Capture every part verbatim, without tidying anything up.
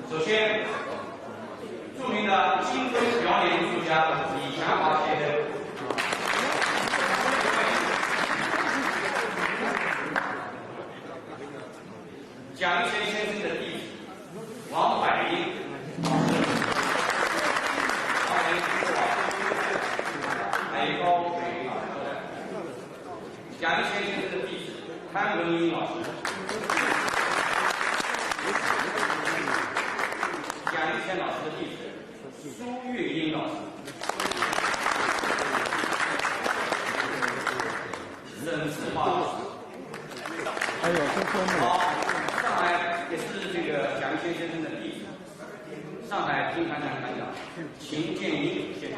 首先，著名的京昆表演艺术家李祥华先生。蒋一贤先生的弟子王柏林老师，还有高水平老师。 蒋一贤先生的弟子潘文英老师，蒋一贤老师的弟子苏月英老师，沈世华老师。还有这方面。好，上来也是这个蒋一贤先生的弟子。 上海评弹团团长秦建英先生，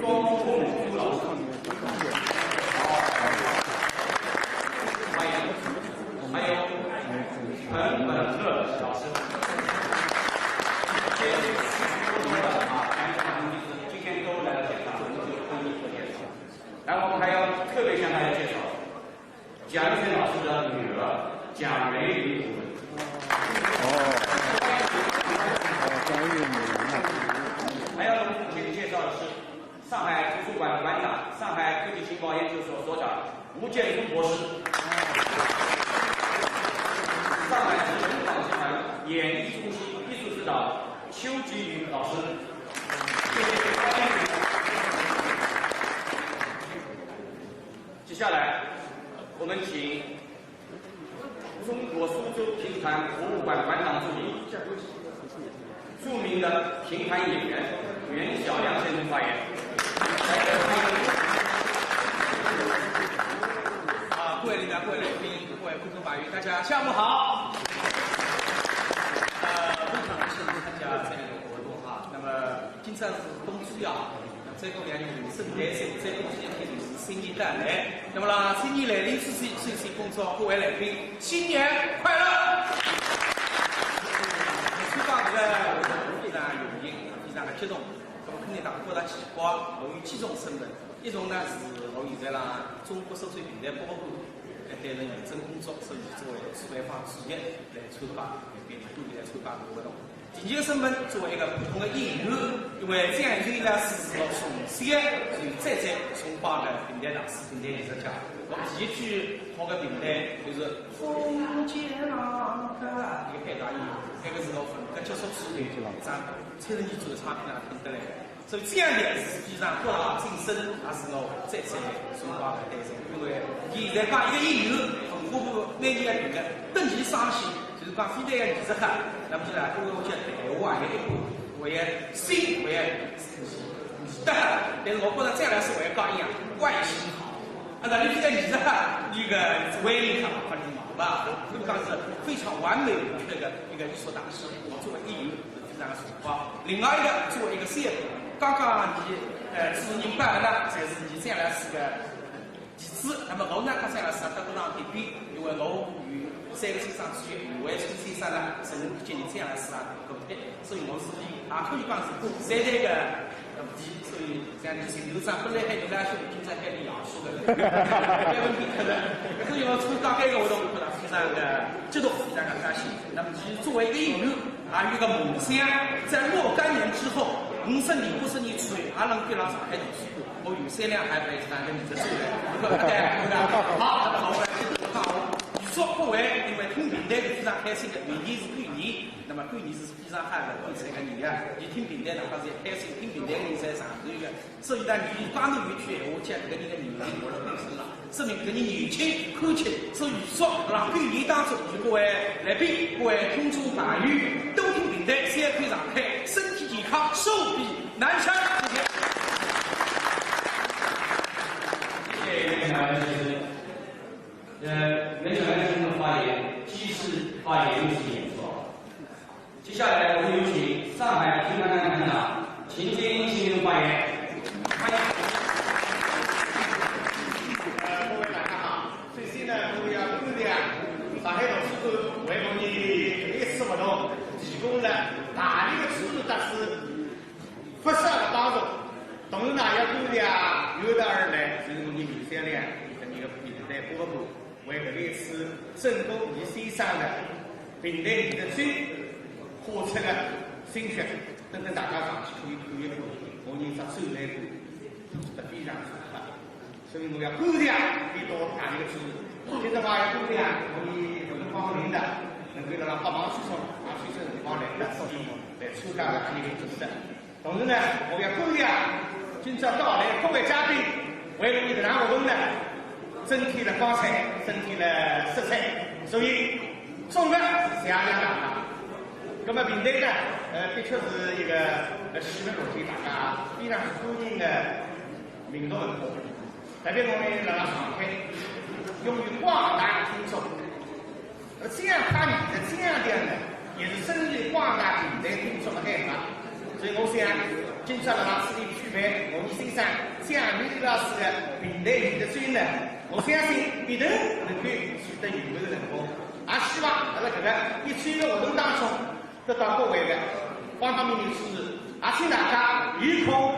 光宗朱老师，欢迎，还有彭本乐老师。今天都来了现场，我们就不一一介绍。来，我们还要特别向大家介绍 蒋一贤老师的女儿蒋梅林。哦。哦，蒋一贤女儿。还要同我们介绍的是上海图书馆馆长、上海科技情报研究所所长吴建中博士。上海市文广集团演艺中心艺术指导邱吉宇老师。谢谢，欢迎。 接下来，我们请中国苏州评弹博物馆馆长助理、著名的评弹演员袁晓良先生发言。啊，各位领导、各位来宾、各位观众朋友，大家下午好。呃，非常荣幸参加这样一个活动哈。那么今朝是冬至啊， 再过两日人生来临，再过几天就是新年到来。那么呢，新年来临之际，首先恭祝各位来宾新年快乐！参加这个活动非常荣幸，非常的激动。那么肯定大家觉得奇怪，我有几种身份，一种呢是我现在啦中国苏州评弹博物馆来担任行政工作，所以作为主办方之一来参加，来参加这个活动。 第二个身份作为一个普通的演员，因为蒋一贤老师是我从小就最最崇拜的评弹大师、评弹艺术家。我第一句学的评弹就是《福建郎客》，一个配搭音乐，那个是我文革结束之后，在七十年代唱片上听得来的。 所以这样的是非常博大精深，也是我最最崇拜的对象。因为现在讲一个演员，文化部每年要评个等级上限，就是讲非但要艺术家，那么就来讲我讲台湾的一部，我也新，我也是的，但是我觉得这样来说，我要讲一样，外形好。啊，那你非但艺术家，那个外形好，反正嘛，是吧？所以讲是非常完美的一个，一个艺术大师。我作为演员， 非常个崇拜。另外一个，作为一个先辈，刚刚伲，呃，主持人办个呢，侪是伲蒋老师个弟子。那么我呢，跟蒋老师搭过上点边，因为我有三个先生之一，有位孙先生呢，曾经接伲蒋老师啊，搿个，所以我是也可以讲是三代个徒弟，所以像伲孙先生本来还有两兄弟，今朝还有两兄弟，没问题，对不对？所以我参加搿个活动，非常个激动，非常个高兴。那么伲作为一个演员， 还有一个梦想，在若干年之后，五十年、六十年之后，还能够来上海读书。我有三辆还没三个，你这是，对不对？好，好，我来接着讲哦。说各位，因为听评弹是非常开心的，明年是狗年，那么狗年是非常好的，比赛个年啊，你听评弹哪怕是开心，听评弹人才上头一个。 所以呢，伲讲到一句闲话，讲搿个人的年龄活了够深了，说明搿人年轻、干劲。所以说，辣狗年当中，各位来宾、各位听众朋友，多听评弹，三口常开，身体健康，寿比南山。谢谢。谢谢袁晓良先生。呃，袁晓良先生的发言，既是发言又是演说。 接下来，我们有请上海评弹团团长秦建英先生发言。欢迎。呃，各位大家好。首先呢，我要感谢啊，上海图书馆为我们的第一次活动大力个支持，搭仔勿少个帮助。同时呢，也感谢啊，远道而来，就是我们刘小亮，伊搿面个平台播客部，为搿个一次整个吴先生个评弹艺术节花出个心血，等等大家上去可以看一看，我人只转来过，是非常出色。 所以我要感谢伊大力个支持。今朝嘛要感谢我们文化部领导，能够辣辣百忙之中，啊，抽出辰光来，来参加了搿个仪式。同时呢，我要感谢今朝到来各位嘉宾，为了我们搿场活动呢，增添了光彩，增添了色彩。所以，总个谢谢大家。那么平台呢，呃，的确是一个，呃，西门国际大家非常欢迎个民族文化。 特别我们辣辣上海，拥有广大听众。而这样看你的这样的呢，也是深受广大平台听众的爱戴。所以我想，今朝辣辣此地举办吴先生、蒋钧老师个平台艺术节呢，我相信必定能够取得圆满个成功。也希望辣辣搿个一周个活动当中， 得到各位个方方面面支持，也请大家有空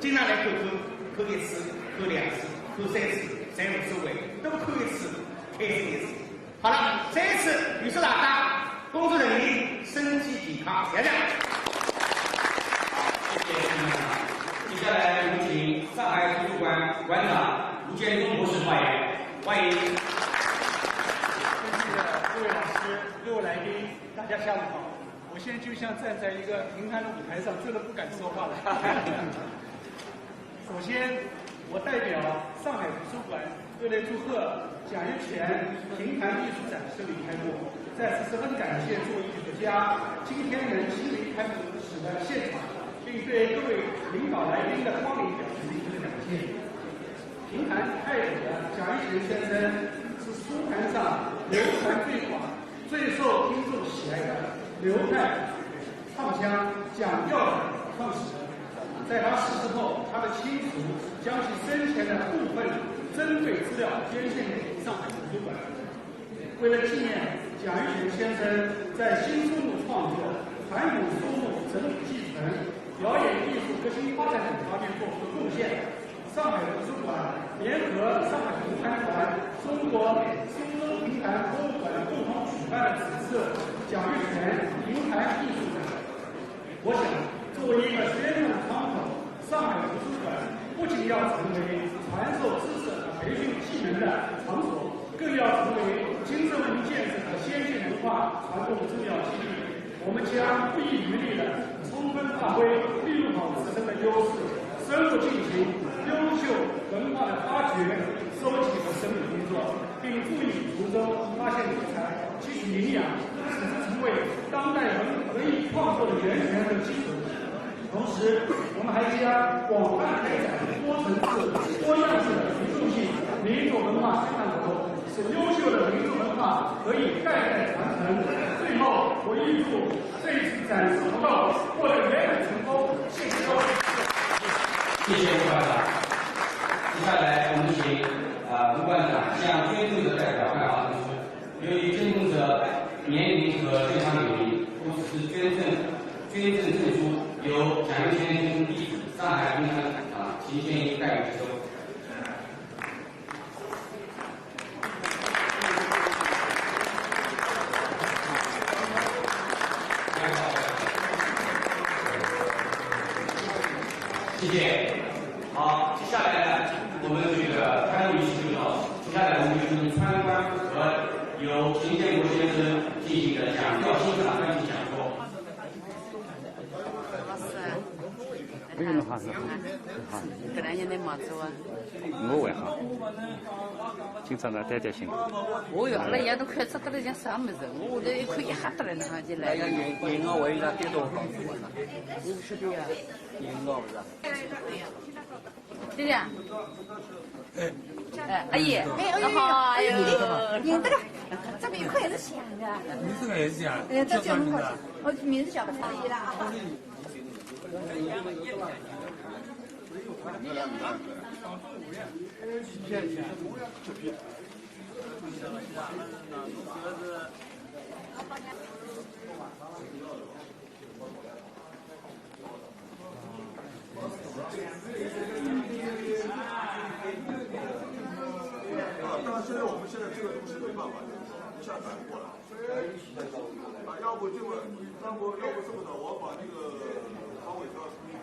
经常来看看，看一次、看两次、看三次，侪无所谓，多看一次，开心一次。好了，再一次预祝大家工作顺利，身体健康，谢谢。谢谢先生。接下来有请上海图书馆馆长吴建中博士发言，欢迎。谢谢各位老师、各位来宾。 大家下午好，我现在就像站在一个评弹的舞台上，真的不敢说话了。首先，我代表上海图书馆热烈祝贺蒋月泉评弹艺术展顺利开幕，再次十分感谢作为艺术家、今天能亲临开幕式的现场，并对各位领导来宾的光临表示深深的感谢。评弹太古的蒋月泉先生是书坛上流传最广、 最受听众喜爱的流派唱腔蒋调的创始人。在他逝世后，他的亲属将其生前的部分珍贵资料捐献给上海图书馆。为了纪念蒋月泉先生在新书目创作、传统书目整理继承、表演艺术革新发展等方面做出的贡献， 上海图书馆联合上海评弹团、中国苏州评弹博物馆共同举办了此次蒋月泉评弹艺术展。我想，作为一个宣传的窗口，上海图书馆不仅要成为传授知识和培训技能的场所，更要成为精神文明建设和先进文化传播的重要基地。 我们将不遗余力地充分发挥、利用好自身的优势，深入进行优秀文化的发掘、收集和整理工作，并注意从中发现题材，汲取营养，使之成为当代文，文艺创作的源泉和基础。同时，我们还将广泛开展多层次、多样式的群众性民族文化宣传活动， 使优秀的民族文化得以代代传承。最后，我预祝这一次展示活动获得圆满成功。谢谢各位。谢谢吴馆长。接下来，我们请，呃，吴馆长向捐赠者代表发表证书。由于捐赠者年龄和健康原因，故此捐赠，捐赠证书由蒋月泉先生弟子上海评弹厂秦建一代为接收。 谢谢。好，接下来呢，我们这个开幕仪式就到此。接下来我们就用参观和由秦建国先生进行的讲调欣赏专题讲座。 老师啊，哎，侬好，侬好，侬好。搿两日侬忙着啊？我还好，今朝呢，单单辛苦。哦哟，阿拉爷都快吃得了像啥物事，我下头一看一吓得来，哪能就来了？哎呀，年，年糕还有那点多好吃啊。我不晓得呀。年糕不是啊。 对呀。哎，阿姨，哎，哎，好，哎呦，哎，认得个，这边一块也是香的。名字也是香，哎，这叫啥名字啊？叫什么？我名字叫阿姨啦。这个东西没办法，就是说一下赶不过来。啊，要不这个，要不，要不这么着，我把那个常委叫出去。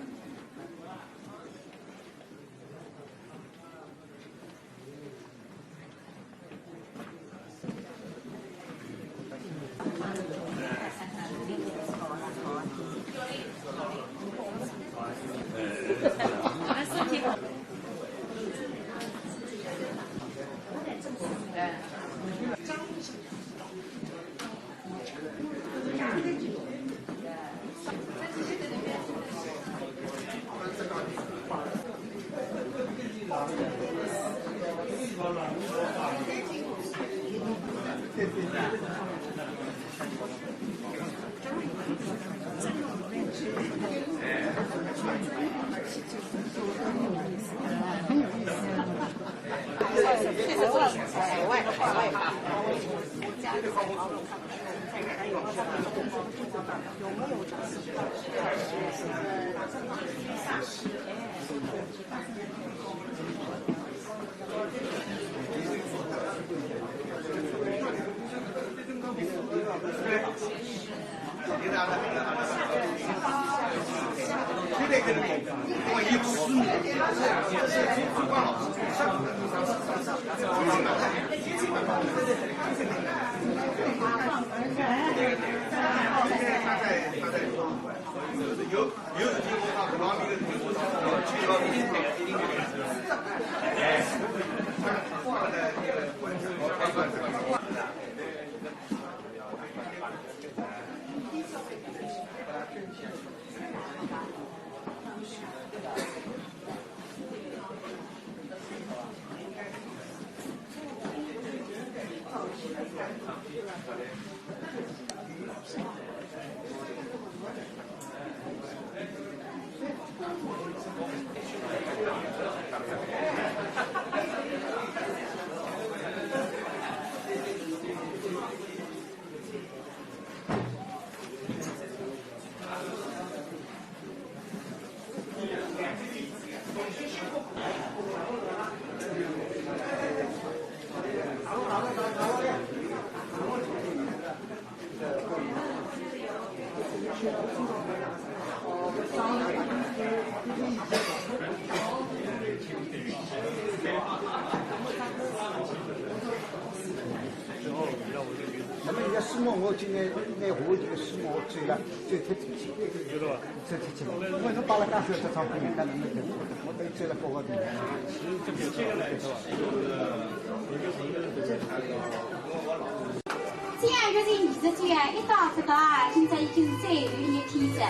那么人家师母，我今天拿下这个师母，我走了，走脱出去，走脱出去。我说把了刚才这场表演，看能不能走，我被走了不好的。这样一个艺术节啊，一到这到啊，今朝已经最后一日天了。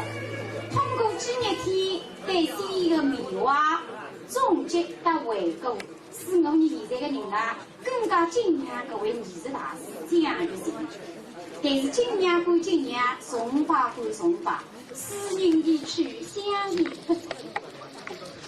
通过几日天对先贤的描画、总结搭回顾，使我们现在的人啊， 更加敬仰搿位艺术大师蒋玉菁。但是敬仰归敬仰，崇拜归崇拜，斯人已去，香已不在。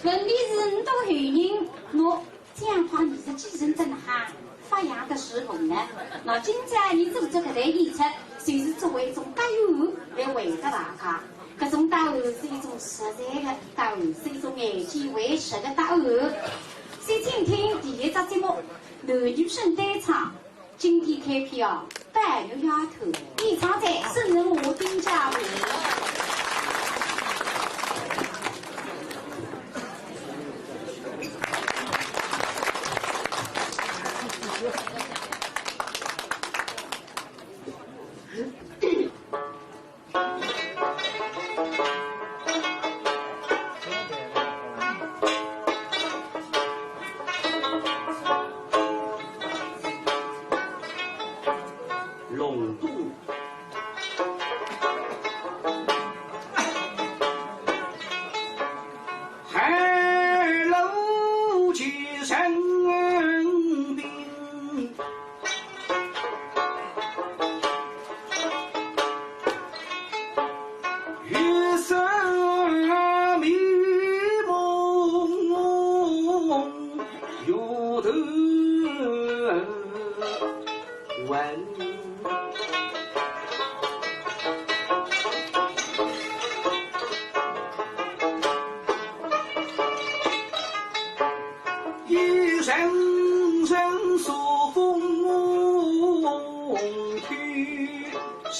问题是，倷到后人，喏，这样块艺术继承得哪哈发扬得如何呢？那今朝伲做出搿台演出，就是作为一种答谢来回答大家。 搿种答谢是一种实在的答谢，是一种眼见为实的答谢。先请听第一只节目，男女生对唱，经典开篇哦，《白玉丫头》，演唱者沈文华、丁家平。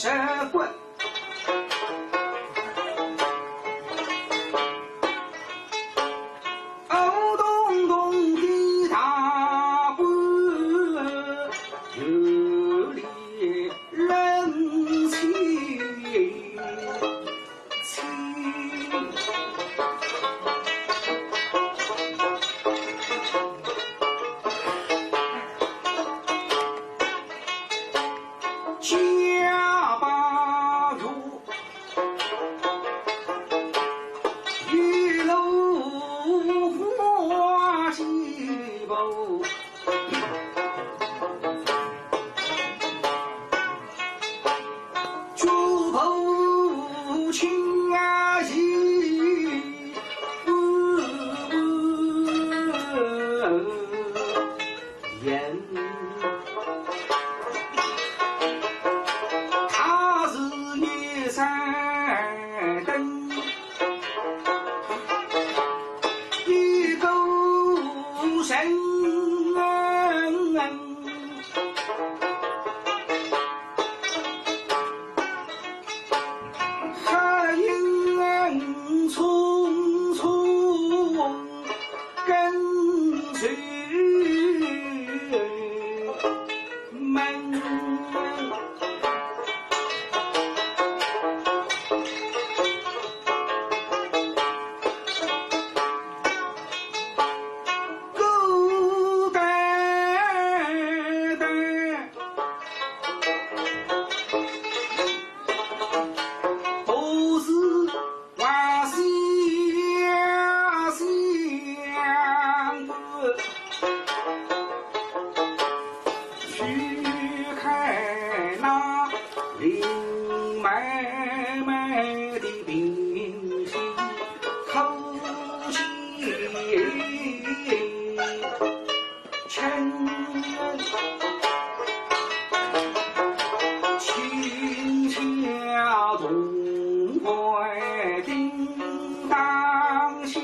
山关。红彤彤的大官，有理人情。 家八月，一路花旗布。 主仆亲啊一言，他是一盏灯，一个人。 黑影匆匆跟随门。 孤单单，独自望西厢关，去看那林妹妹的病。 轻轻敲铜钧叮当响。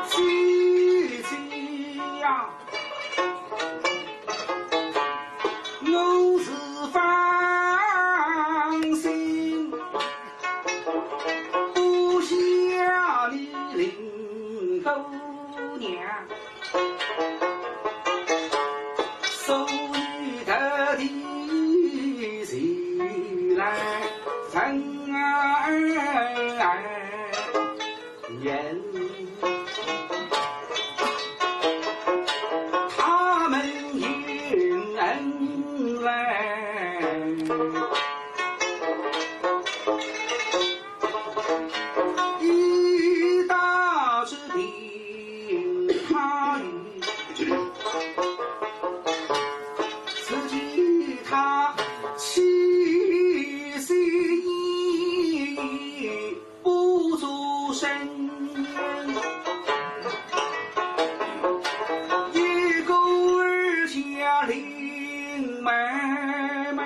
姐姐呀，我是放心不下你林姑娘。 所以特地前来问安。他们应恩来。 一到这里，他与自己他气息已不作声，一个儿家林妹妹。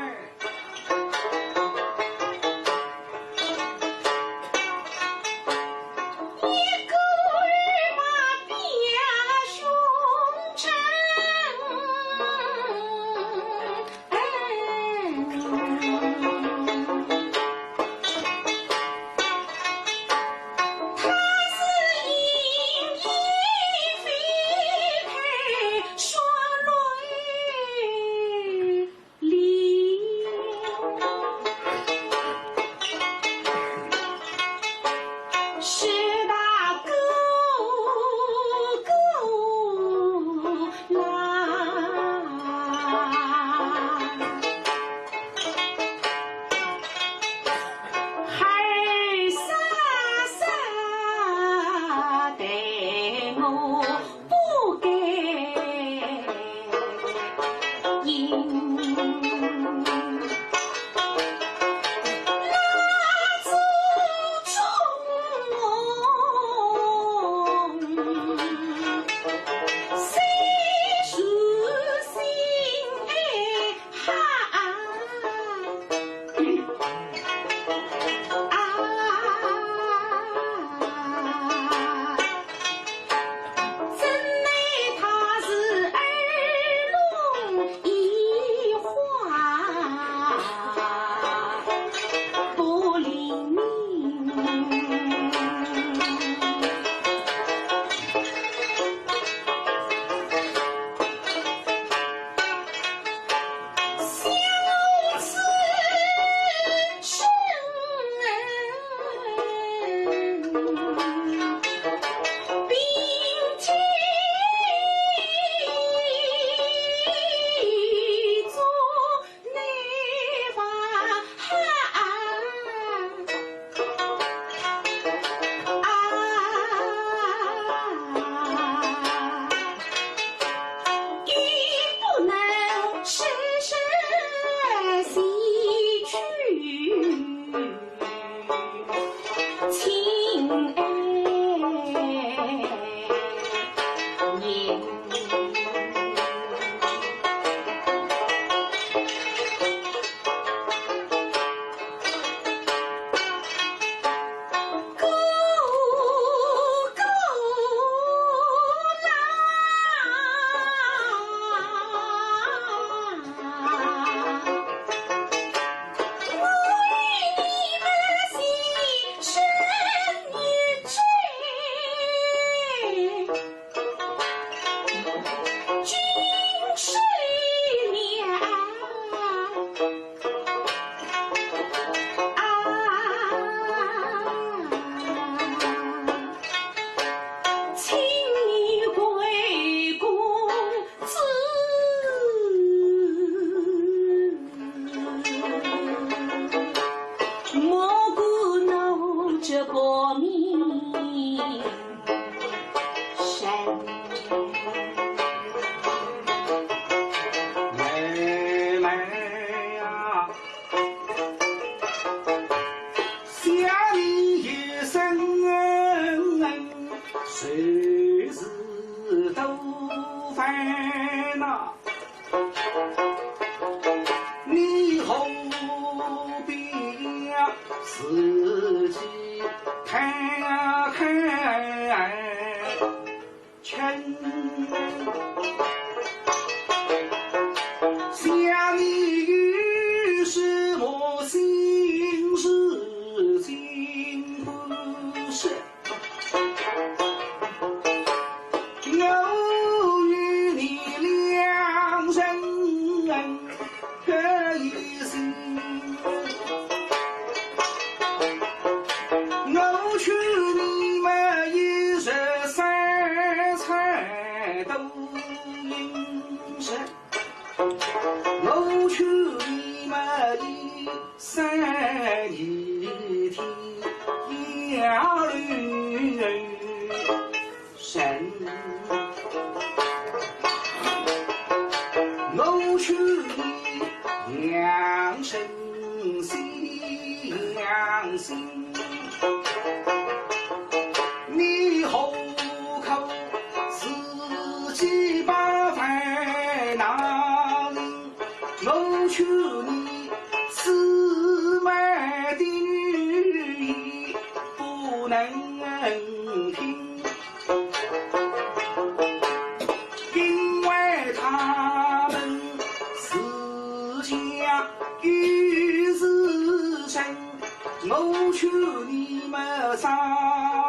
阿弥陀佛。妹妹啊，想你一生，谁是多烦恼？ 你何必自己太轻？想你有什么心事尽管说。 我与你两人可以行，我劝你们一日三餐都饮食。 我劝你们一生一天要留神，我劝你养生西养心。 你何苦自己把烦恼人？我劝你，姊妹的语言不能听。 因为他们自家有私心，我劝你们早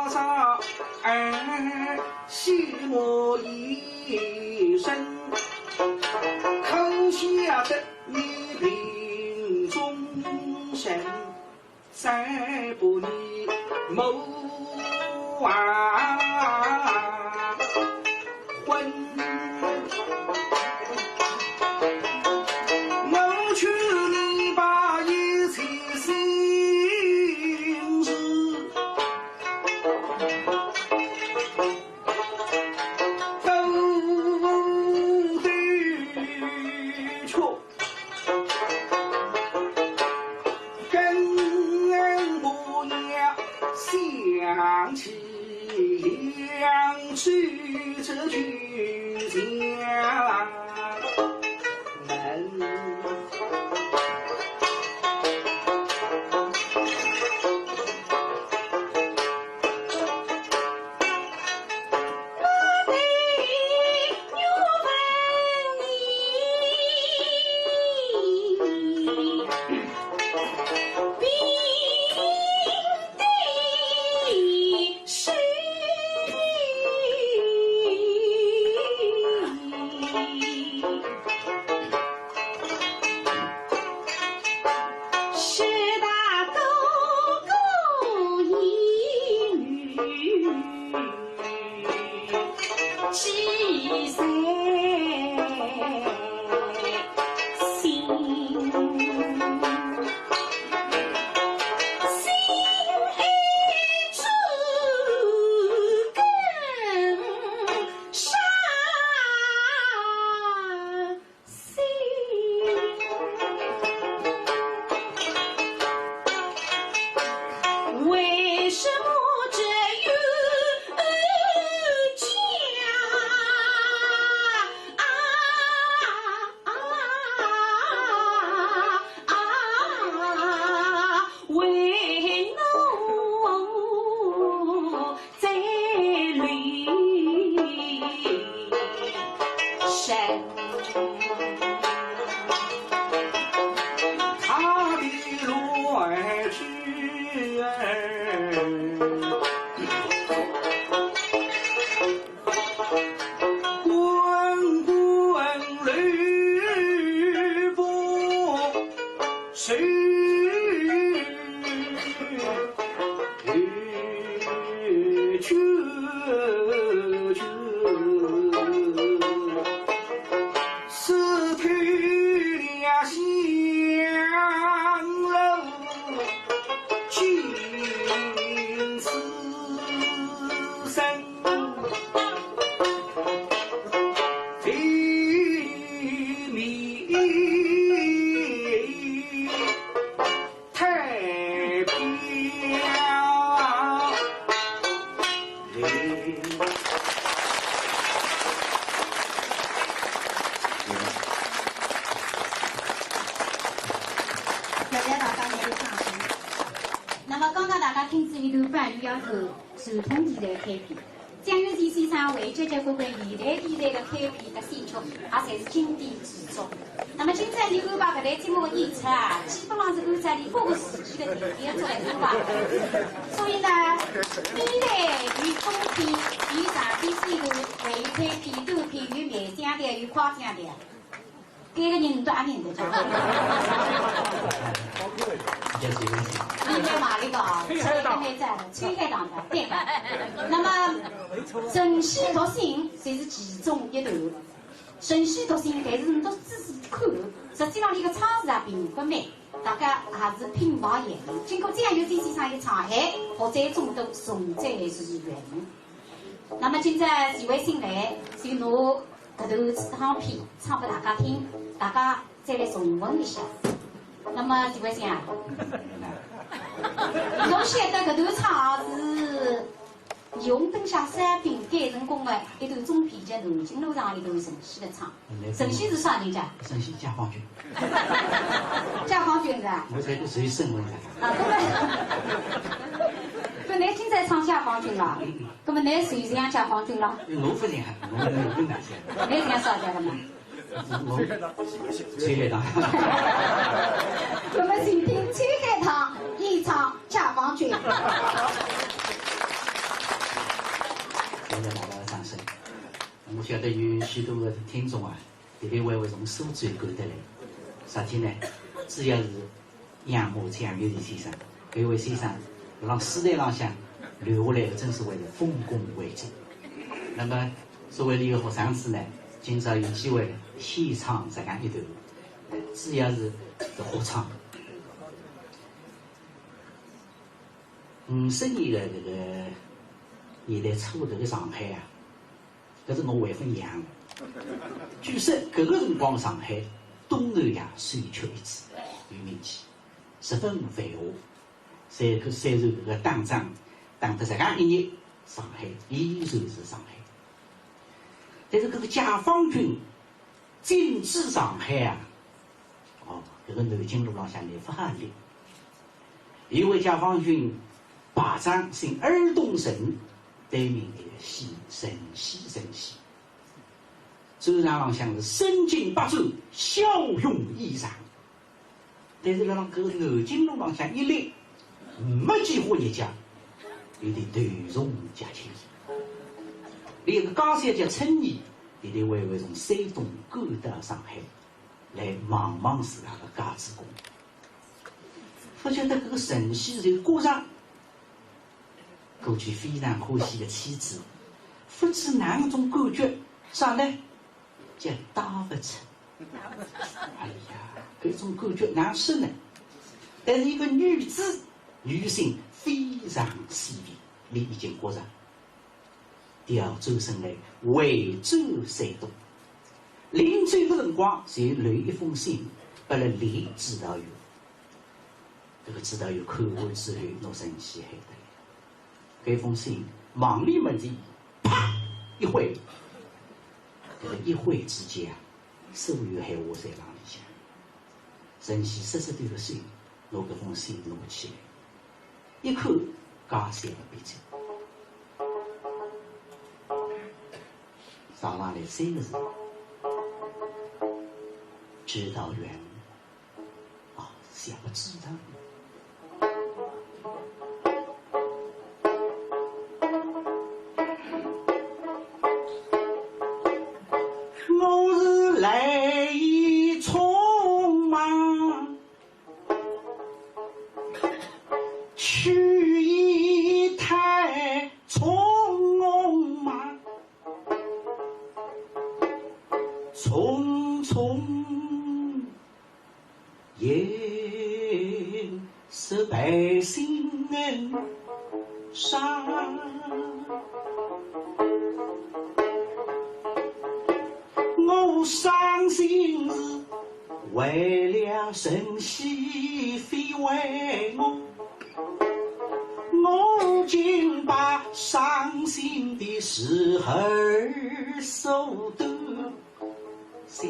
早安息么一生，可晓得你病终身。 再不你谋啊婚，我劝你把一切心事都对却。 更不要想起扬州这句家门。是一段半女丫头传统题材改编。蒋月泉先生为结结棍棍现代题材的改编的选曲，也侪是经典之作。那么今朝呢，安排搿台节目的演出啊，基本上是按照伊各个时期的特点做来安排。所以呢，第一台有中篇，有长篇三段，还有开篇、短篇，有慢腔调，有快腔调。 搿个人都阿认得讲。就是有问题。你蛮卖力个啊，吹海档。吹海档的，对。那么，《神仙读心》就是其中一段。《神仙读心》，但是侬仔细看，实际上伊个唱词啊并勿美，大家还是品牌原味。经过蒋月泉先生一唱，哎，学者众多，重赞是原味。那么今朝徐惠新来，就拿 搿段唱片唱拨大家听，大家再来重温一下。那么徐惠新啊，侬晓得搿段唱是倪虹灯下三品改成功的一段中篇，叫《南京路上一段神仙》的唱。神仙是啥人家？神仙解放军。解放军是吧？我才是神问的。啊，搿么，搿侬今朝唱解放军了？ 搿么侬是像解放军了？我勿像，我我勿像。侬像啥家的嘛？我吹海档。搿么请听吹海档演唱解放军。谢谢大家的掌声。我晓得有许多的听众啊，特别为我从苏州赶得来，啥体呢？主要是 仰慕蒋月泉先生，搿位先生辣书台浪向留下来个真是为了丰功伟绩。那么作为俚个学生子呢，今朝有机会现唱实梗一段，呃，主要是是合唱。五十年代搿个年代初搿个上海啊， 搿是我还勿娘。据说搿个辰光上海东南亚首屈一指，有名气，十分繁华。虽虽然搿个打仗打得实梗一热，上海依然是上海。但是搿个解放军进驻上海啊，哦，搿个南京路浪向呢勿好立。因为解放军排长姓尔东升， 对面一个姓陈，陈先生。战场浪向是身经百战，骁勇异常。但是辣辣搿个南京路浪向一立，没几化日脚，有点头重脚轻。俚个家小姐陈姨，一定会会从山东赶到上海，来望望自家个家主公。勿晓得搿个陈先生觉着 过去非常欢喜个妻子，勿知哪种感觉，啥呢？叫打勿出。哎呀，搿种感觉哪说呢？但是一个女子，女性非常细腻，俚已经觉着，调转身来回转山东。临走个辰光，就留一封信，拨了李指导员。 搿个指导员看完之后，拿陈先生喊得来。搿封信望里望里，啪，一挥。搿个一挥之间啊，所有闲话侪辣里向。陈先生失失脱脱个手，拿搿封信拿起来，一看，家小个笔迹。上浪来三个字：指导员。 啊，写个字呢？我是来意匆忙，去意太匆忙，匆匆 也是百姓人伤。我伤心是为了陈先生，非为我。我竟把伤心的事儿说得下。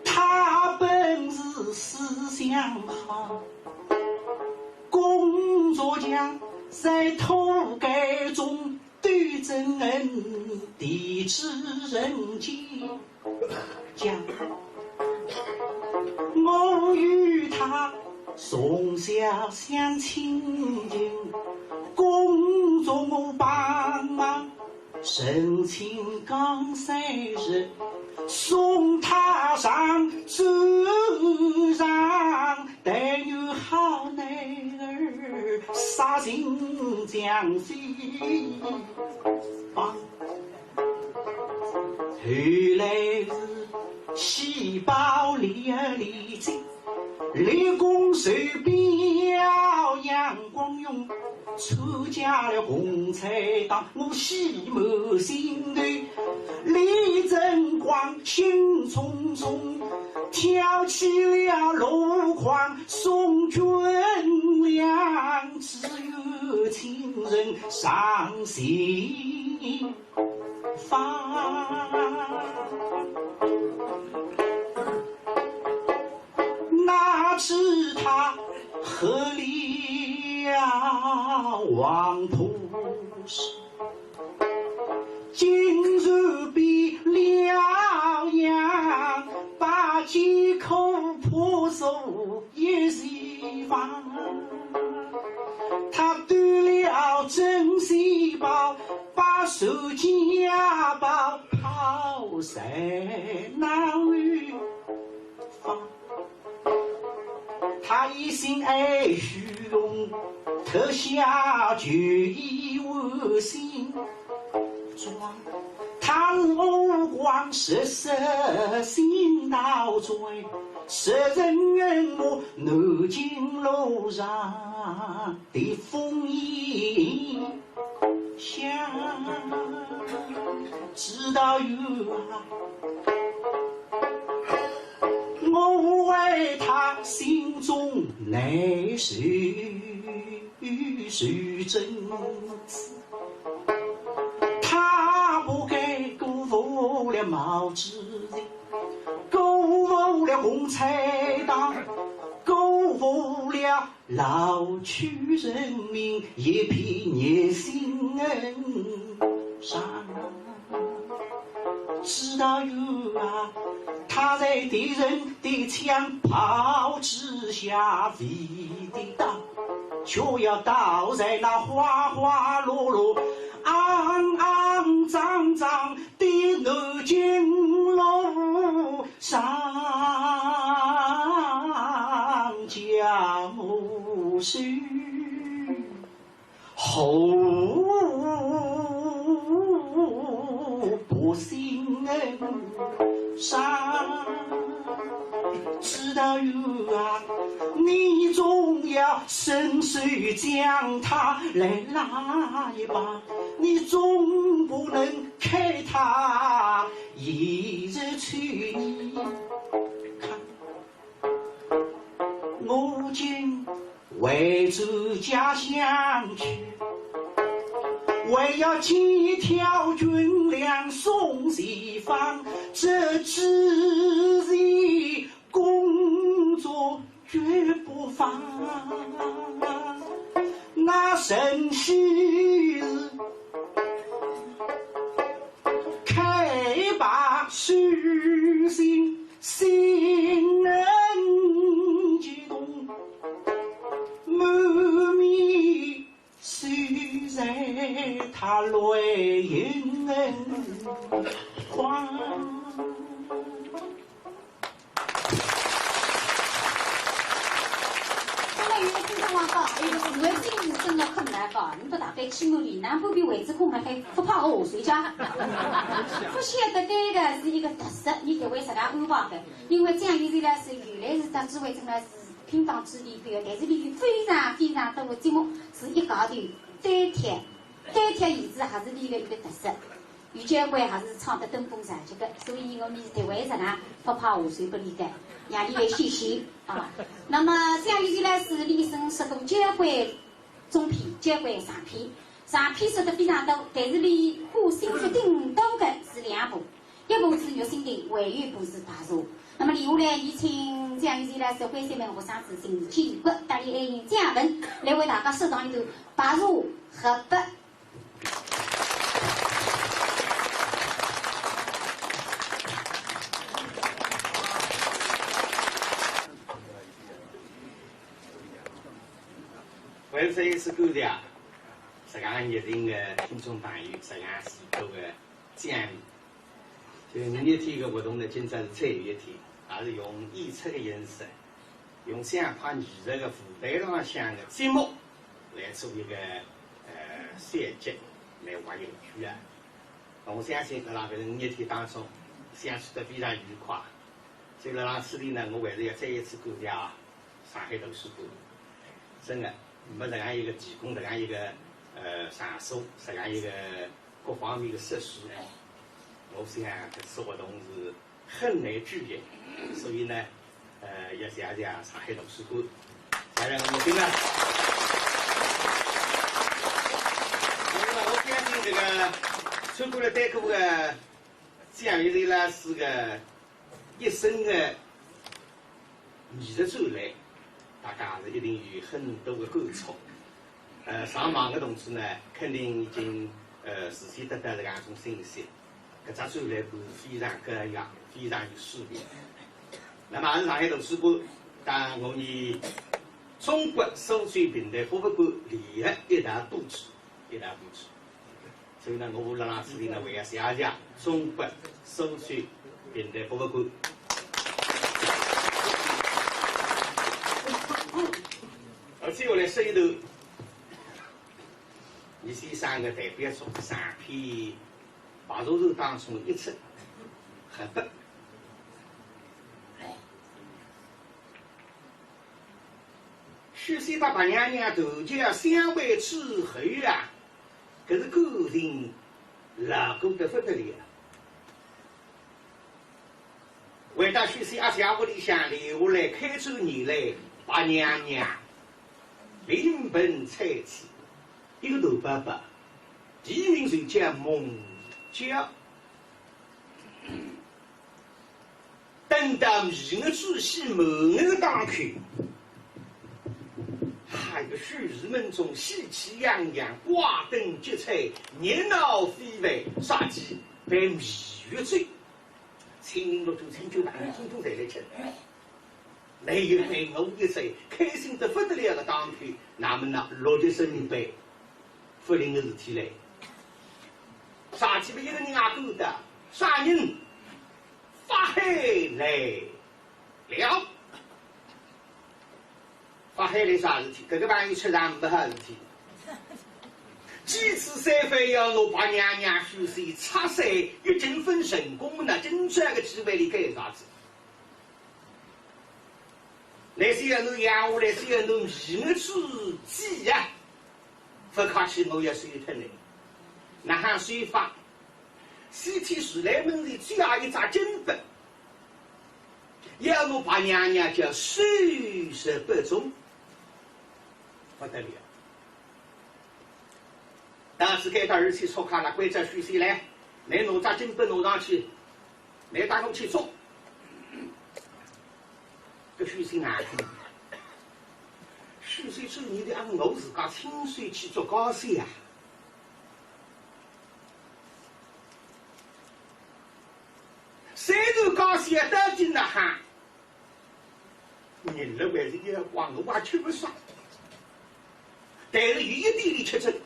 他本是四讲好，工作强，在土改中斗争恩，地主人间讲。我与他从小相亲近，工作我帮忙， 成亲刚三日，送他上祖上，但愿好男儿杀进江西。后来是喜报连连接， 立功受表扬光荣，参加了共产党，我喜满心头。李正光兴冲冲，挑起了箩筐送军粮，只有亲人伤心 方。拿起他喝了黄土水，竟然比了洋，把几口破手 一时忘。他丢了珍稀宝，把手家宝抛在那后方。他一心爱虚荣，特下决意换新装。 他是五光十色新道装，十人恩我南京路上的风衣香。知道有啊，我为他心中难受，受真刺。 他不该辜负了毛主席，辜负了共产党，辜负了老区人民一片热心恩上。知道有啊，他在敌人的枪炮之下飞跌倒， 就要倒在那花花落落、肮肮脏脏的南京路上，叫我是后不幸。 上，知道有啊，你总要伸手将他来拉一把，你总不能开他一日去。看，我今 回转家乡去，还要几条军粮送西方，这之前工作绝不放。那神仙是开把手心， 心恩激动，满面虽然他泪盈眶。现在有个听众讲，哎，搿个是我真是真的困难讲，侬勿大概去努力，哪能比位置空还还勿怕我睡觉？勿晓得搿个是一个特色，侬搿位自家安排的。 因为蒋介石呢是原来是到紫薇镇呢是拼档子里边的，但是伊有非常非常多的节目是一家头单挑，单挑演出还是伊的一个特色。有交关还是唱得登峰造极的，所以我们是特为实梗勿怕下手拨伊个，让伊来歇歇啊。那么蒋介石呢是伊生说过交关中篇，交关长篇，长篇说得非常多，但是伊花心血顶多的是两部。 一部是《玉蜻蜓》，还有一部是《白蛇》。那么，留下来，有请谢谢伊拉，是欢喜们学生子陈建国，搭伊爱人蒋文来为大家说唱一段《白蛇》合拍。 为了这一次感谢，实际上热情的听众朋友，实际上是多个奖励。就五月天个活动呢，今朝是最后一天，也是用演出的形式，用相声艺术个舞台浪向个节目来做一个，呃，小结，来画一个句啊。我相信辣辣搿五月天当中，相处得非常愉快。所以辣辣此地呢，我还是要再一次感谢啊， 上海图书馆，真的，没搿样一个提供搿样一个，呃，场所，搿样一个各方面的设施，我想搿次活动是很难举行。所以呢，呃，要谢谢上海图书馆，谢谢我们听了。那么我相信这个出过了这个个 蒋玉菡老师个一生个艺术专栏，大家是一定有很多个感触。呃，上网个同志呢，肯定已经，呃，事先得到搿样一种信息。搿只专栏是非常高雅，非常有水平。那么也是上海图书馆，搭我们中国苏州评弹博物馆联合一道布置，一道布置。 所以呢，我辣辣此地呢，还要谢谢中国苏州评弹博物馆。而且我来说一段倪先生个代表作长篇《白蛇传》当中一出合拍。许仙搭白娘娘断桥相会之后啊， 搿是感情牢固得勿得了。回到许仙阿姐屋里向，留下来开转年来，白娘娘临盆采萍，一个大伯伯，艺名就叫孟郊。 等到眉眼转喜满眼个当口，哈，一个许氏门中喜气洋洋，挂灯结彩，热闹非凡，啥体办蜜月酒，亲眷六九亲眷朋友统统侪来吃。来一杯我一醉，开心得勿得了个当口，那么呢，六七十年代，勿灵个事体来。啥体办？一个人也管勿得，啥人？ 法海来了。法海来啥事体？搿个朋友出场没好事体。几次三番要拿白娘娘许仙拆散，一直勿成功，那今朝个机会里该啥子？来是要拿养下来，是要拿迷我之计呀。 勿客气，我要收脱了。哪哈收法？先天如来门前只有一只金笔，要拿白娘娘叫收入腹中，勿得了。当时该搭二七戳开了，关照许仙来，来拿只金笔拿上去，来带我去捉。 搿许仙哪哼？许仙做人的啊，我自家亲手去捉家小啊。虽然家小到底哪哼，人了还是要怪，我也吃勿消。但是有一点伊吃准，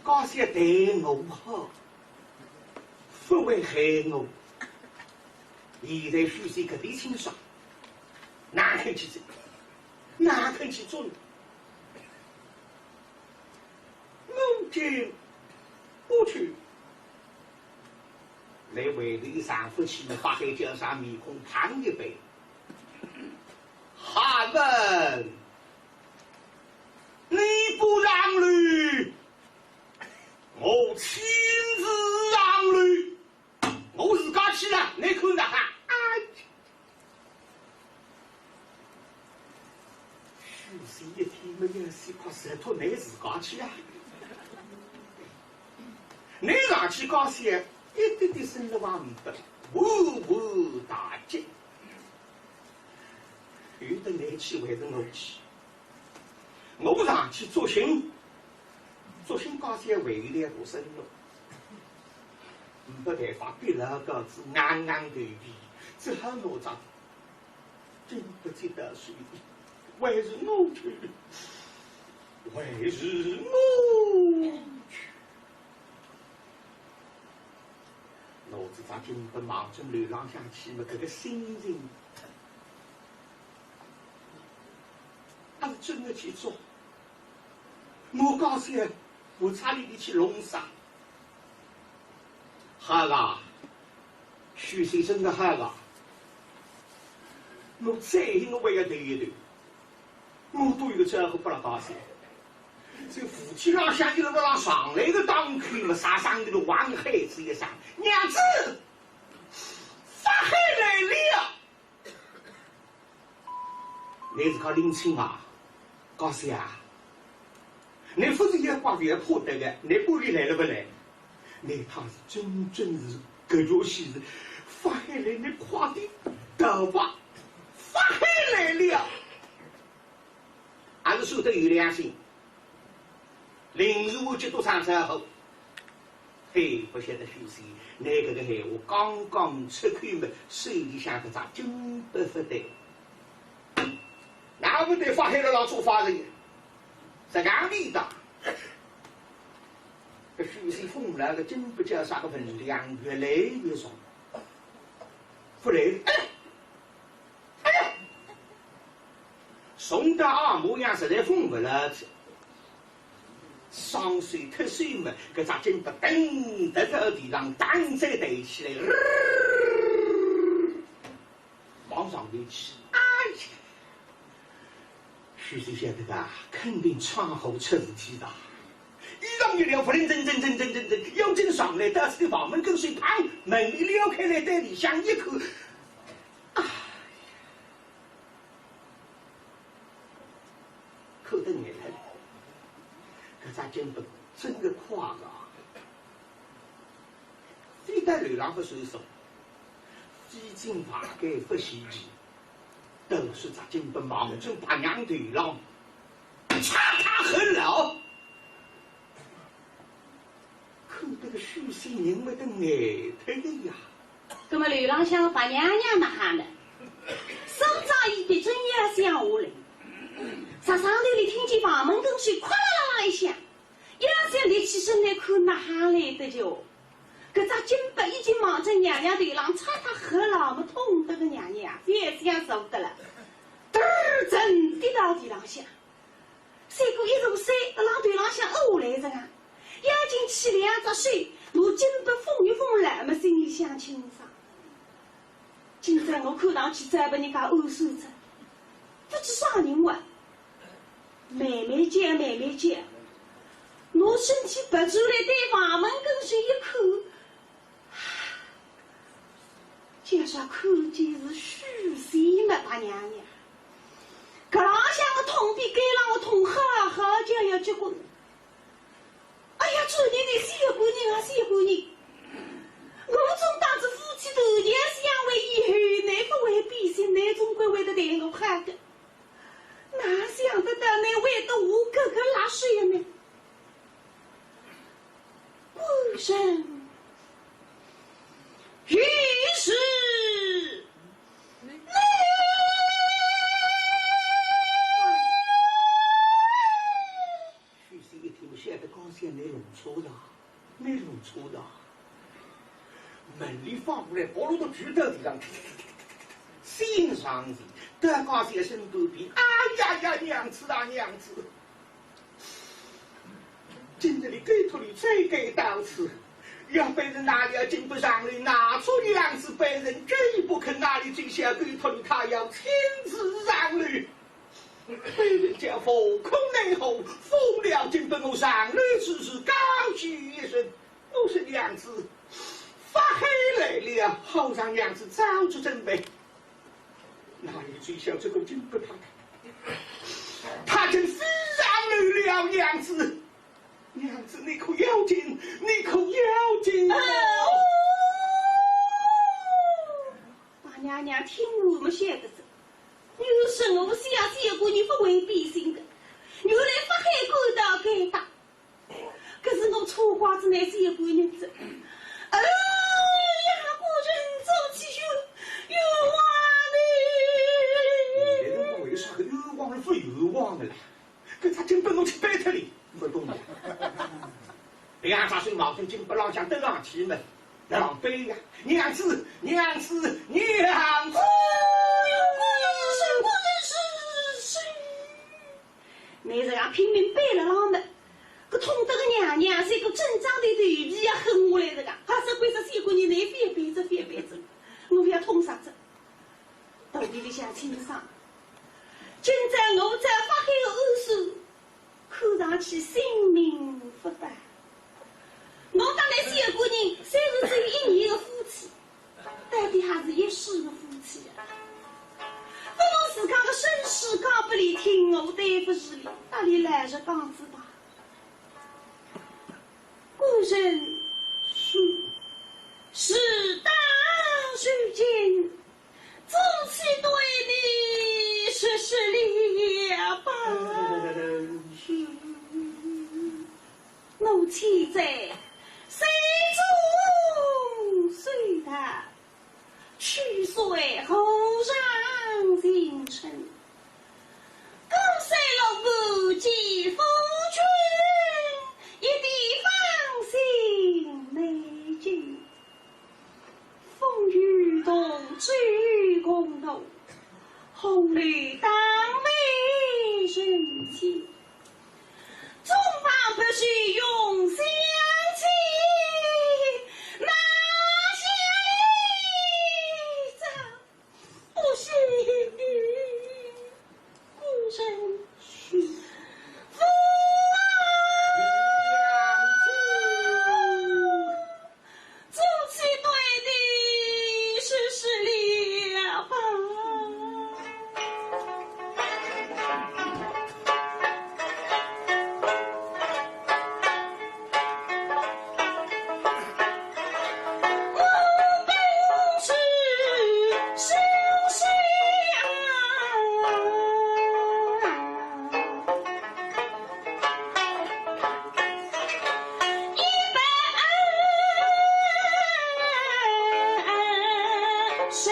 家小待我好，勿会害我。 现在许仙搿点清爽，哪肯去走？哪肯去走？我进不去。来回头一上勿去，法海叫啥面孔胖一板。哈文，你不让路，我亲自让路。 我自家去了，你看哪哈？哎，许仙一听么要死，快死脱，你自家去啊！你上去家小，一点点声浪也没得，呜呜大叫。有的来去还是我去，我上去作兴，作兴家小为了我生活，没办法，逼了个子硬硬头皮，只好拿着金箔接到手里，还是我去，还是我去。 拿仔只金箔望准楼浪向去么，搿个心情，还是真的去做。我讲些，我差点去弄啥？好啊，许仙真的好啊，我再我也要头一头。 我都有个招呼拨了家小，这扶梯浪向一路浪上来个当口么，啥声音都往海子一声：“娘子，发黑来了！”你是个年轻啊，家小啊，你勿是也怪也怕得个，你屋里来了勿来？你他是真正是搿种喜事，发黑来，你快点到吧，发黑来了。 还是说得有良心。临时我就多唱唱好。嘿，勿晓得许仙，拿搿个闲话刚刚出口么，手里向搿只金箔勿对。那勿对，发黑了老做法子，实梗味道。搿许仙封牢个金箔叫啥个分量越来越重，勿来了。 哎呀，重得啊模样实在封勿牢，双手脱手么，搿只金箔噔得到地上，当再抬起来，往上头去。哎呀，许仙晓得个，肯定闯祸出事体了。衣裳一撩，扑腾腾腾腾腾腾腾，要紧上来，到仔房门跟首，砰，门帘撩开来，对里向一看， 啊，看得眼泪，搿只金箔真个快啊！飞到楼浪勿算数，飞进房间勿稀奇，都是只金箔望准白娘头浪，嚓嚓狠了。 看得个许仙人会得呆脱个呀。葛么楼浪向白娘娘哪哈呢？手掌一别，正要想下来，实梗头里听见房门跟首哐啷啷啷一响，一浪向立起身来看哪哈来得叫？搿只金箔已经望准娘娘头浪嚓嚓狠了，么痛得个娘娘覅想受得了，嘚儿真跌到地浪向。 赛过一座山，辣浪头浪向凹下来着啊，要紧起两只手，拿金箔封一封了，么心里想清爽。今朝我看上去再拨人家暗算着，勿知啥人哇。慢慢叫，慢慢叫，拿身体别转来，对房门跟首一看， 叫啥看见是许仙么白娘娘。搿浪向个痛比该浪个痛，哈哈叫要结棍。哎呀，主人，你小官人啊，小官人！我总当仔夫妻团圆相会以后，你勿会变心，你总归会得待我好个。哪想得到你会得下搿个辣手呀呢？ 官人，于是你。许仙一听，晓得刚才你弄错了，你弄错了。门帘翻过来，暴露个巨大地上，心上去，得高兴身段皮。哎呀呀，娘子啊，娘子！ 今日里狗托里罪该到此，要被人拿了金箔上来，拿出娘子被人拒不肯，哪里知晓狗托里他要亲自上来。被人家无可奈何，封了金箔我上来之时，高呼一声，我说娘子，发黑来了，好让娘子早做准备。 哪里知晓这个金箔他，他真非常来了，娘子，娘子，你可要紧，你可要紧啊！哦，白娘娘听我么晓得哉，有什么变心个，原来法海官到该搭。可是我错怪仔那些官人哉。哎呀，官人做起冤，冤枉的。现在我为啥个冤枉了不冤枉的了？搿只金杯我去扳脱了，勿懂了。两只手望准金杯浪向兜上去么，哪能扳呀？娘子，娘子，娘子！哎呦，官人是，官人是，是。 乃实梗拼命扳了浪么，搿痛得个娘娘像个针扎头皮要昏下来实梗，还是关照小官人，倷覅扳哉，覅扳哉，我覅痛煞哉。肚皮里向清爽，今朝我遭法海个暗算，看上去性命勿保。我搭倷小官人虽然只有一年个夫妻， 到底还是一世个夫妻啊。勿拿自家个身世讲拨俚听，我对勿住俚，搭俚老实讲仔吧。官人，是，事到如今，总须对你说说了吧。 奴妻在，谁中谁道，去岁何上京城。江山落满几夫君，一地芳心难尽。 风雨同舟共渡，红楼当为人间。纵望白首永相随，哪像一朝不惜故人。夫啊！ 夫妻对你说说了吧。我本是书生啊， 一百二岁。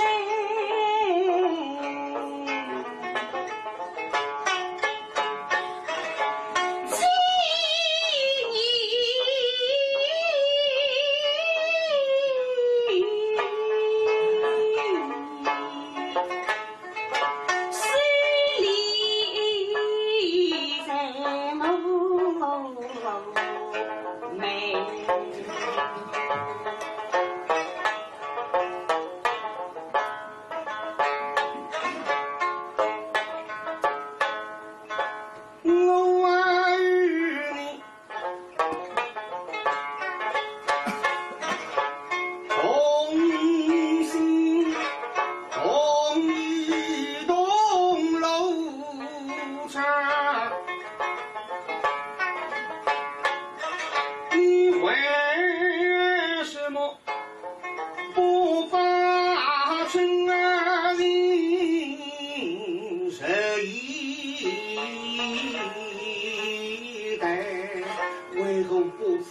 为何不早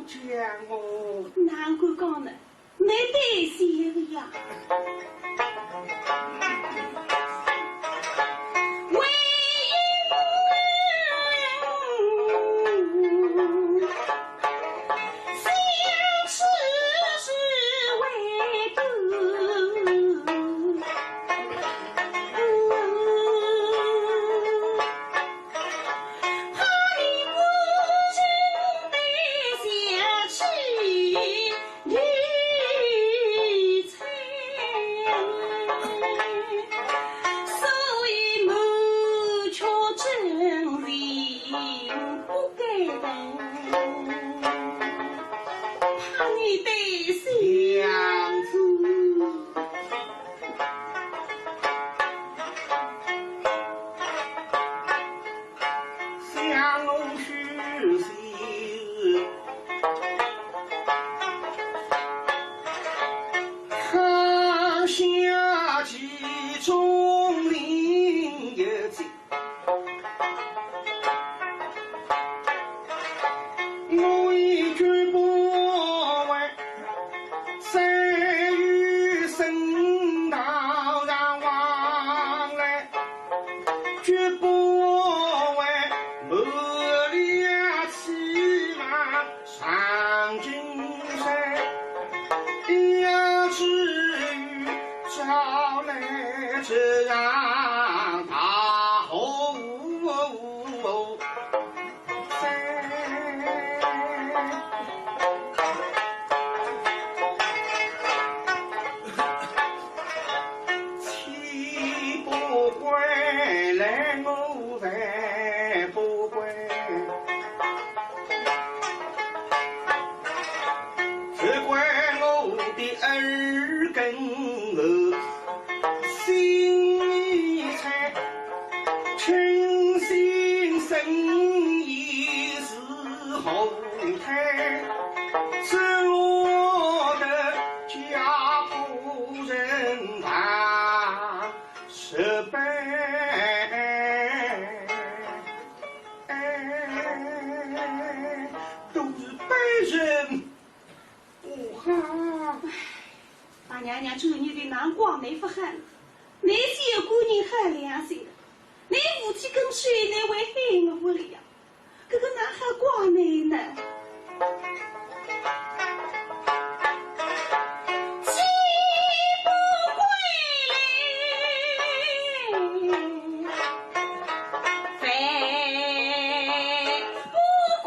讲哦？哪哼讲呢？倷对小个呀。也是后代，是我的家仆人啊，是辈，都是辈人。哦哈。大娘娘，做你的难怪没法喊，你是有个人好良心的，你夫妻跟谁，你会喊我屋里呀？ 搿个哪还怪你呢？既不归来，非不归。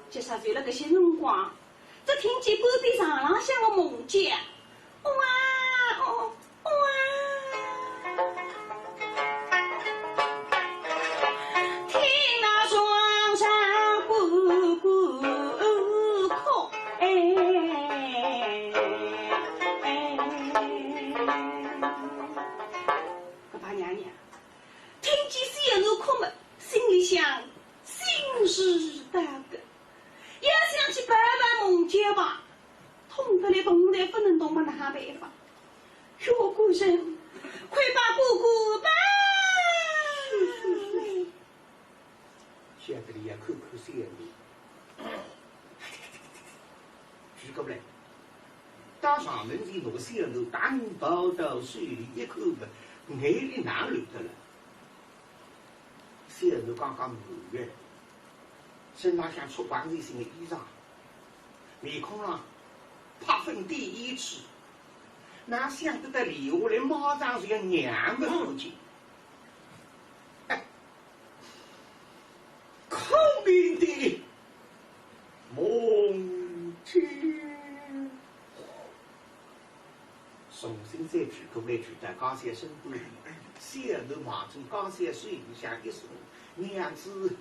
就说就辣搿歇辰光，只听见半边床浪向个梦见， 哇哦，哇。听那床上咕咕哭，哎，哎。搿大娘娘，听见小囡哭么，心里想，心事大个。 要想去抱抱梦见吧，痛得来动弹勿能动么，哪办法？小官人，快把哥哥抱来。晓得俚要看看小囡。举过来，到床门前拿小囡打抱到手里一看么，眼泪哪流得了？小囡刚刚满月， 身浪向穿黄背心个衣裳，面孔浪拍粉点胭脂，哪想得到俚下来马上就要娘个父亲？哎，可怜的母亲。 重新再举过来，举到家小身边，小囡望准家小手里向一送，娘子，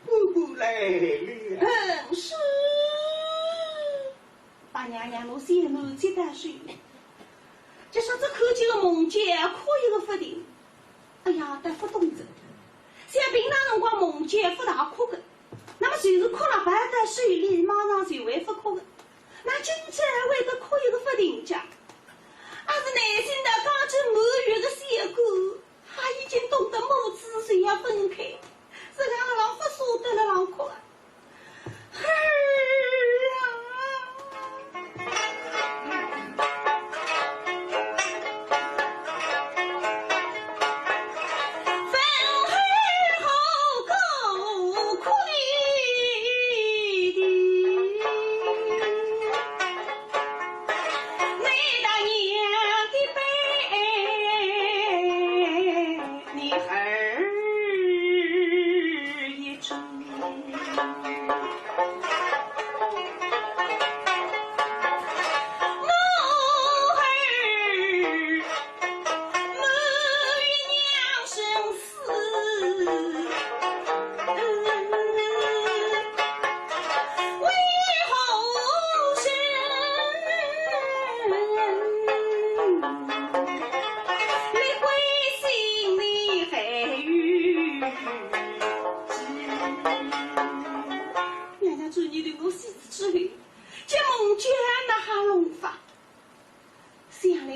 姑姑来了。嗯，是。大娘娘拿小囡接到手里，就说只看见个梦见哭一个勿停。哎呀，倒勿懂哉。像平常辰光梦见勿大哭个，那么就是哭了抱到手里，马上就会勿哭个。 那今朝为得哭一个勿停介，阿是内心当中满月个小姑，她已经冻得母子就要分开，自家辣浪勿舍得辣浪哭啊。儿啊！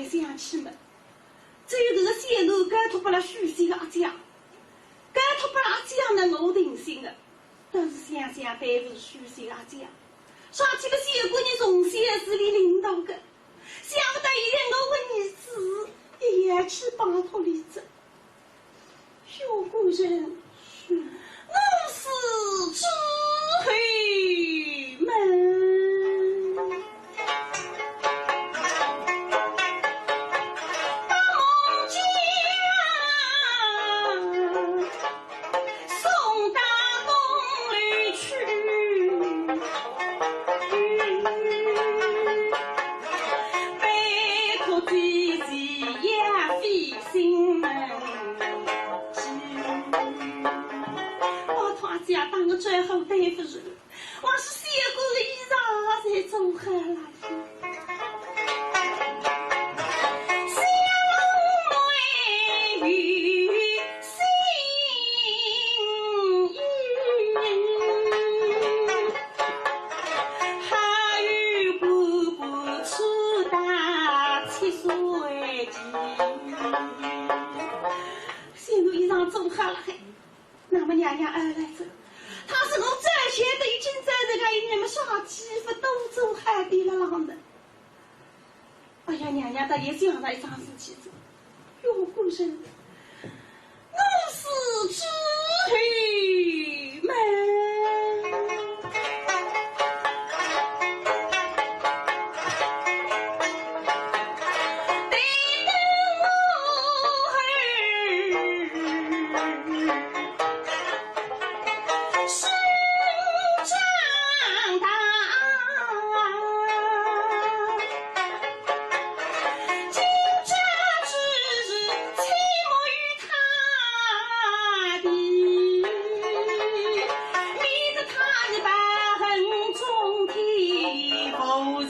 想起么，只有搿个小囡交托拨了许仙个阿姐，交托拨了阿姐呢，我定心个。但是想想对勿住许仙个阿姐，想起个小姑娘从小是俚领大个，想勿到现在我个儿子也要去拜托俚哉。 小官人，我是诸侯门。把孟姜送到东楼去。 拜托姐姐要费心门计。拜托阿姐搭我转好对勿住，我是小官个衣裳侪做好了。小妹有心意。 还有婆婆出嫁七岁期。小囡衣裳做好了海，那么娘娘哀来哉，她是我早晓得已经在这个一年么啥几乎都做好的了浪的。 哎呀，娘娘倒也想着一桩事体哉，小官人，我是诸侯门。对等我儿 生长大，今朝之日，切莫与他提，免得他日报恩从天，无情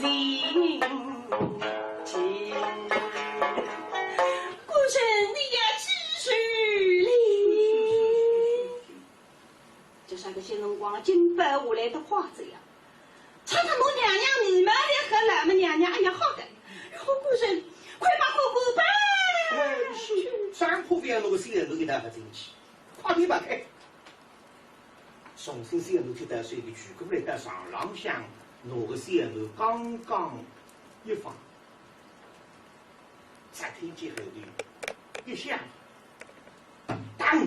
情。 官人，你要记住哩。搿啥个新辰光，金宝下来得快哉呀！常常拿娘娘眉毛来合了，么娘娘哎呀好个，然后官人，快把哥哥抱去。哎，是，上铺覅拿个小囡一道合进去，快点摆开。重新小囡就到手里举过来，到床浪向，拿个小囡刚刚一放。 只听见后头一响，当，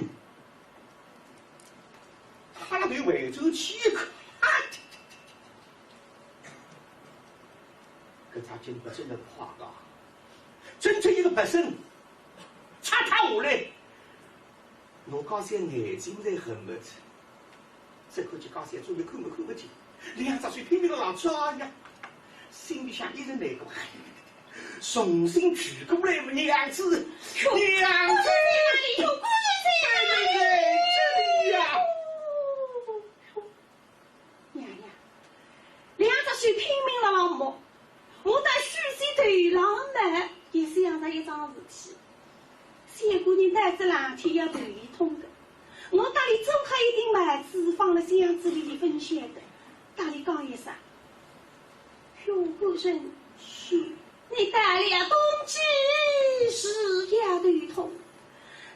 哈啦头回转去一看，啊，搿只金宝真个快个，真正一个白身，嚓嚓下来。 我刚才眼睛侪合勿着，只看见刚才左面看勿看勿见，两只手拼命地往抓呀，心里向一阵难过，哎，重新举过来嘛，娘子，娘子，哎呦，官人，哎，这里呀。 娘娘，两只手拼命辣辣摸，摸到许仙头浪么，也是想着一桩事体。小官人到仔冷天要头也痛个，我搭俚做好一顶帽子放辣箱子里，勿晓得，搭俚讲一声。 小官人，是。你到了冬季是要头痛，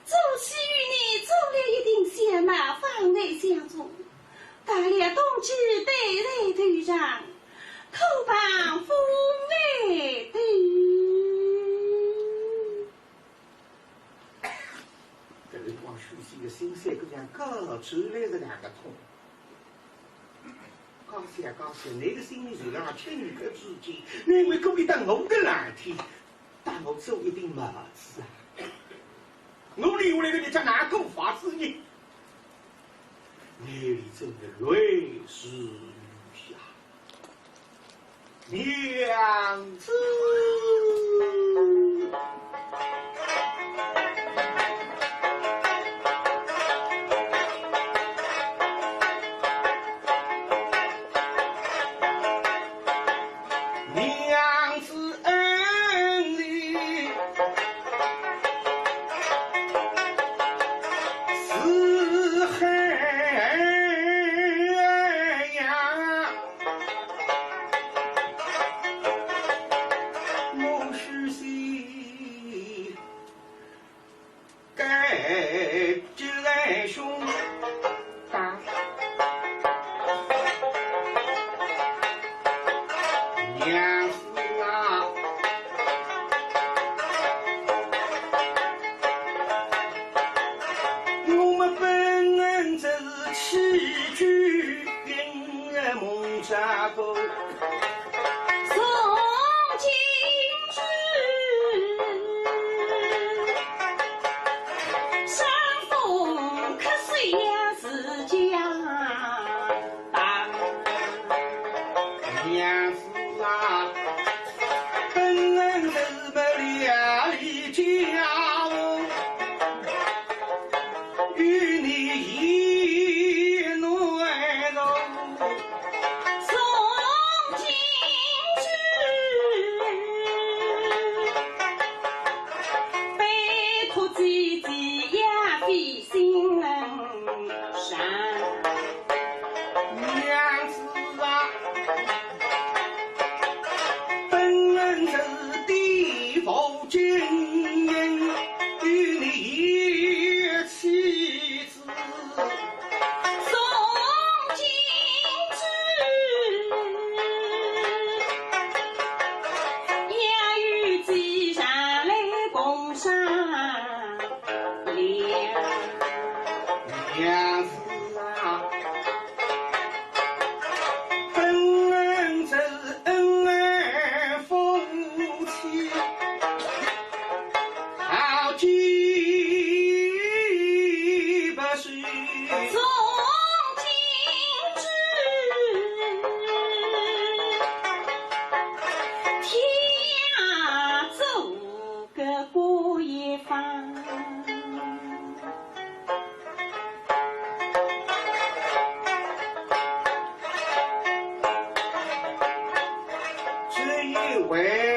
早起与你做了一顶小帽放在箱中，到了冬季戴在头上，可防风寒凍。搿辰光许仙个心肝搿样高出来个两个痛。 讲笑讲笑，倷个心里就辣七月个之间，倷为故意到我个冷天，搭我做一顶帽子啊？我留下来个日脚哪过法子呢？眼里真个泪如雨下。 娘子。娘子恩礼是海呀。 我许仙喂。